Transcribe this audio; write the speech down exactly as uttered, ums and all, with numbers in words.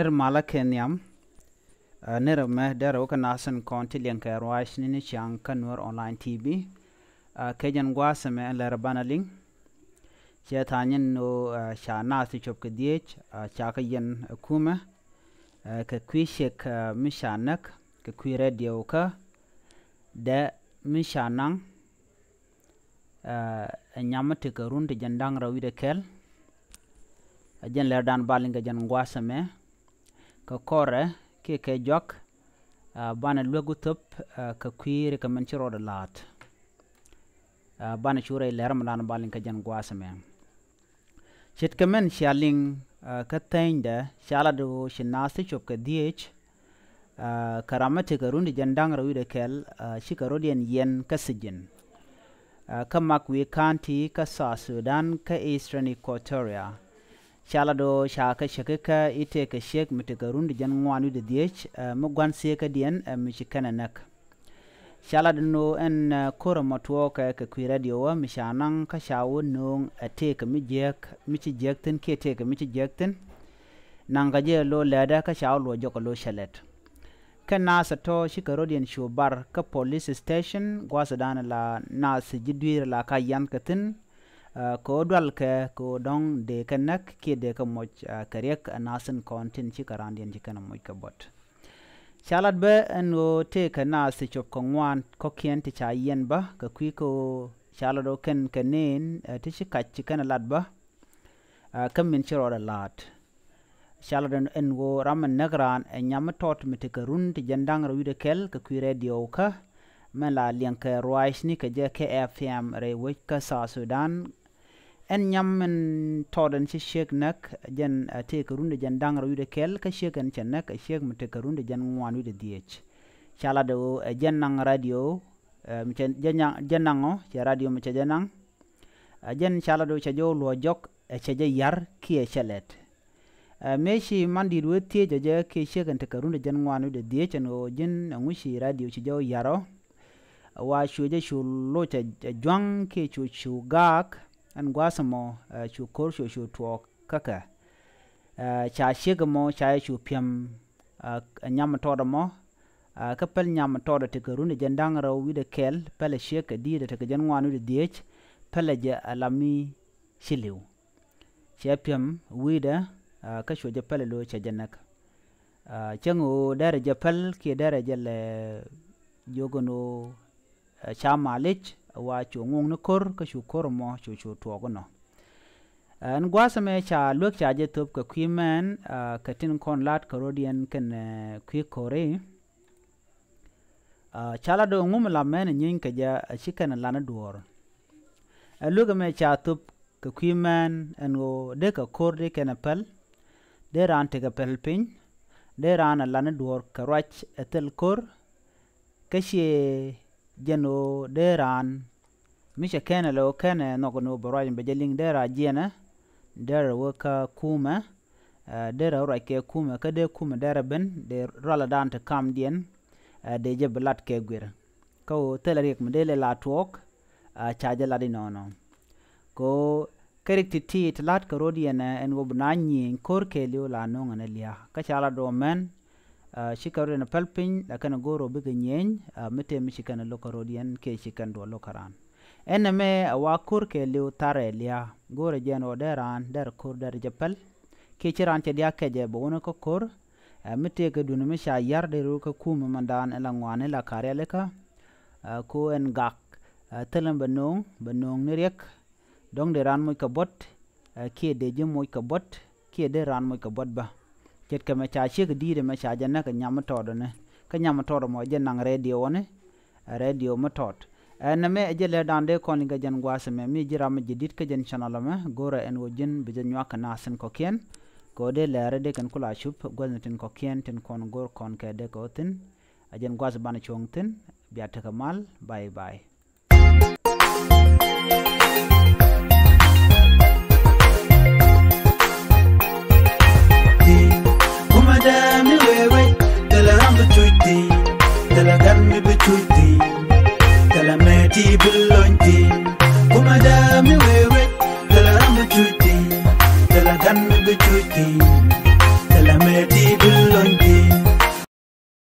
Malä kɛ nhiam. Ɛ, nɛrɛ mɛ derɛ wä kä nath tin kɔn ti liɛŋ kɛ ruac ni ni ciaŋ kä Nuer Online T V. Ɛ, kɛ jɛn gua̱a̱th ɛmɛ ɛn lɛr banɛ liŋ. Cɛ tha̱a̱ŋ nyin ni ɣöö, ɛ, ca nath ti cop kɛ dhieec, ɛ, ca kɛ yɛn ɛ kumɛ, ɛ, kɛ kui̱ ciek, ɛ, mi ca näk kɛ kui̱ rɛdiö kä dɛ mi ca naŋ, ɛ, ɛ nyam mi tekɛ run ti jiɛn da̱ŋ rɛw wi̱cdɛ kɛl. Ɛ jɛn lɛr dan ba liŋ kɛ jɛn gua̱a̱th ɛmɛ. Kɛ kɔrɛ kiɛ kɛ juak, ɛ, banɛ luek wä thöp, ɛ, kɛ kui̱ ri kɛ min ci rɔɔdɛ la̱a̱t. Ɛ, banɛ cu rɛy lɛr mi dan ba liŋ kɛ jɛn gua̱a̱th ɛmɛ. Ce̱tkɛ min cia liŋ, ɛ, kä thɛnydɛ ca lat ɣöö ci nath ti cop kɛ dhieec, ɛ, kɛ ram mi tekɛ run ti jiɛn da̱ŋ rɛw wi̱cdɛ kɛl, ɛ, cikɛ rɔ̱diɛn yɛn kä thijin. Ɛ, kä Magway County kä South Sudan kä Eastern Equatoria. Ca lat ɣöö ca kɛ cäk kä i̱ tëëkɛ ciek mi tekɛ run ti jiɛn ŋuan wi̱cdɛ dhieec, ɛ, mi gua̱n thieekädiɛn, ɛ, mi ci kɛn ɛ näk. Ca lat ni ɣöö ɛn, ɛ, ko̱r ɛmɔ tuɔɔkɛ kɛ kui̱ rɛdiö ɛ mi ca naŋ kä ca wä nööŋ ɛ tëëkɛ mi jiääk mi ci jiääk thi̱n kiɛ tëëkɛ mi ci jiääk thi̱n. Naŋkɛ jɛ lo̱ lɛtdä kä ca wä luɔc jɔk ɛ lo̱ cɛ lɛt. Kä nath ɛ tɔ̱ cikɛ rɔ̱diɛn cu bar kä police station gua̱a̱th ɛ dan la nath ji̱ dui̱r la ka yian kɛ thi̱n. Ɛ, kɛ ɣöö dualkɛ kɛ ɣöö dɔ̱ŋ dee kɛ näk kiɛ dee kɛ moc, ɛ, kɛ riɛk ɛ nath tin kɔn tin cikɛ raandiɛn ci kɛn ɛ moc kɛ buɔ̱t. Ca lat bä ɛn ɣöö tëëkɛ nath ti cop kɛ ŋuan kɔ̱kiɛn ti ca yiɛn bä kɛ kui̱ kä ɣöö ca lat ɣöö kɛn kɛ neen, ɛ, ti ci kac ci kɛn ɛ lat bä, ɛ, kä min ci rɔɔdɛ la̱a̱t. Ca lat ɛn ɣöö ram mi näk raan ɛ nyam mi tɔt mi tekɛ run ti jiɛn da̱ŋ rɛw wi̱cdɛ kɛl kɛ kui̱ rɛdiö kä mɛn la liɛŋkɛ ruaacni kɛ jɛ kɛ F M rɛy wec kä South Sudan. Ɛn nyam min tɔt ɛn ci ciek näk jɛn, ɛ, tëëkɛ run ti jiɛn da̱ŋ rɛw wi̱cdɛ kɛl kä ciek ɛn cɛ näk ɛ ciek mi tekɛ run ti jiɛn ŋuan wi̱cdɛ dhieec. Ca lat ɣöö ɛ jɛn naŋ rɛdiö, ɛ, mi cɛ jɛ naŋ ɔ cɛ rɛdiö mi cɛ jɛ naŋ. Ɛ jɛn ca lat ɣöö cɛ jɛ wä luɔc jɔk ɛ cɛ jɛ ya̱r kiɛ cɛ lɛt. Ɛ, mëë ci man di̱i̱t wee thiec ɛ jɛ kiɛ ciek ɛn tekɛ run ti jiɛn ŋuan wi̱cdɛ dhieec ɛn ɣöö ji̱n ɛŋu ci rɛdiö ci jɛ wä ya̱r ɔ. Wa cuɛ jɛ cu loc ɛ, ɛ jua̱ŋ kiɛ cu cu gaak ɛn gua̱a̱th ɛmɔ, ɛ, cu ko̱r cu cu tuɔɔk kä kɛ. Ɛ, ca ciek ɛmɔ ca jɛ cu piɛm, ɛ, ɛ nyam mi tɔt ɛmɔ, ɛ, kä päl nyam mi tɔt ɛ tekɛ run ti jiɛn da̱ŋ rɛw wi̱cdɛ kɛl, päl ɛ ciek kɛ di̱i̱t ɛ tekɛ jiɛn ŋuan wi̱cdɛ dhieec, päl ɛ jɛ ɛ la mi ci li̱w. Cɛ piɛm wi̱i̱dɛ, ɛ, kä cuɛ jɛ päl ɛ lo̱ cɛ jɛ näk. Ɛ, cäŋ ɣöö derɛ jɛ päl kiɛ derɛ jɛ lɛ jiök ɛn ɣöö, ɛ, ca malic, ɛ, wa cu ŋuɔ̱ŋni ko̱r kä cu ko̱r ɛmɔ cu cu tuɔɔk ɛnɔ. Ɛ, ɛn gua̱a̱th ɛmɛ ca luek ca jɛ thöp kɛ kui̱ mɛn, ɛ, kɛ tin kɔn la̱t kɛ rɔ̱diɛn kɛnɛ, ɛ, kui̱ ko̱ri. Ɛ, ca lat ɣöö ŋu mi la mɛn ɛ nyieeny kɛ jɛ ɛ ci kɛn ɛ lan i̱ duɔ̱ɔ̱r. Ɛ luek ɛmɛ ca thöp kɛ kui̱ mɛn ɛn ɣöö dee kɛ ko̱r dee kɛn ɛ päl. Dee raan tekɛ päl piny. Dee raan ɛ lan i̱ duɔ̱ɔ̱r kɛ ruac ɛ thil ko̱r. Kä ciɛ jɛn ɣöö dee raan mi cɛ kɛn ɛ lɛ ɣöö kɛn ɛ nhɔk ɛn ɣöö bɛ ruac in bɛ jɛ liŋ dee raan jiɛnɛ. Dee rɛ wä kä kumɛ. Ɛ, dee rɛ wä ruac kɛ kumɛ kä dee kumɛ dee rɛ ben dee rualɛ daan te kamdiɛn. Ɛ, dee jɛ bi lat kɛ guir. Kä ɣöö thilɛ riɛk mi dee lɛ la tuɔɔk, ɛ, ca jɛ lat inɔnɔ. Kɛ ɣöö kɛ rik ti̱ti̱ ti la̱t kɛ ro̱d yɛn ɛ ɛn ɣöö bi na nyieny ko̱r kɛɛliw la no̱o̱ŋ ɛn ɛ lia̱a̱. Kä ca lat duɔ̱ɔ̱p mɛn, ɛ, ci kɛ ro̱d yɛn ɛ päl piny, lakin ɛ go̱o̱r ɣöö bikɛ nyieny, ɛ, mi tëë mi ci kɛn ɛ lo̱k kɛ ro̱d yɛn kiɛ ci kɛn duɔ̱ɔ̱r lo̱k kɛ raan. Ɛn ɛmɛ ɛ wa ko̱r kɛɛliw tharɛ lia̱a̱. Go̱o̱rɛ jɛn ɣöö dee raan, dee rɛ ko̱r, dee rɛ jɛ päl. Kiɛ ci raan cɛ dia̱a̱k kɛcɛ bɛ wun kä ko̱r. Ɛ, mi tëëkɛ duundɛ mi ca ya̱r dee rot kä kumɛ mandan ɛ la ŋuan ɛ la karialikä. Ɛ, ko ɛn gak, ɛ, thilɛ bɛ no̱o̱ŋ, bɛ no̱o̱ŋ ni riɛk. Dɔ̱ŋ dee raan moc kɛ buɔ̱t, ɛ, kiɛ dee ji̱ moc kɛ buɔ̱t, kiɛ dee raan moc kɛ buɔ̱t bä. Ce̱tkɛ mɛ ca ciek di̱i̱t ɛmɛ ca jɛ näk ɛ nyam mi tɔɔdɔni. Kä nyam mi tɔɔdɔ mɔ jɛ naŋ rɛdiowäni. Ɛ, rɛdio mi tɔt. Ɛ, nɛmɛ ɛ jɛ lɛ dan dee kɔn liŋ kɛ jɛn gua̱a̱th ɛmɛ mi ji̱ ram mi ji̱ di̱t kä jɛn channel ɛmɛ go̱rɛ ɛn ɣöö ji̱n bi jɛ nyuak kɛ naath tin kɔ̱kiɛn. Kɛ ɣöö dee lɛɛrɛ dee kɛn kula cup gua̱thni tin kɔ̱kiɛn tin kɔn go̱r kɔn kɛ dee kɛ ɣöö thi̱n. Ɛ jɛn gua̱a̱th banɛ cuɔ̱ŋ thi̱n. Bia tekɛ mal. Bye bye. Kumɛ dee mi wee wec, thilɛ ram bi cuc thi̱n, thilɛ gan mi bi cuc thi̱n, thilɛ mɛ ti bi lony thi̱n. Kumɛ dee mi wee wec, thilɛ ram bi cuc thi̱n, thilɛ gan mi bi cuc thi̱n.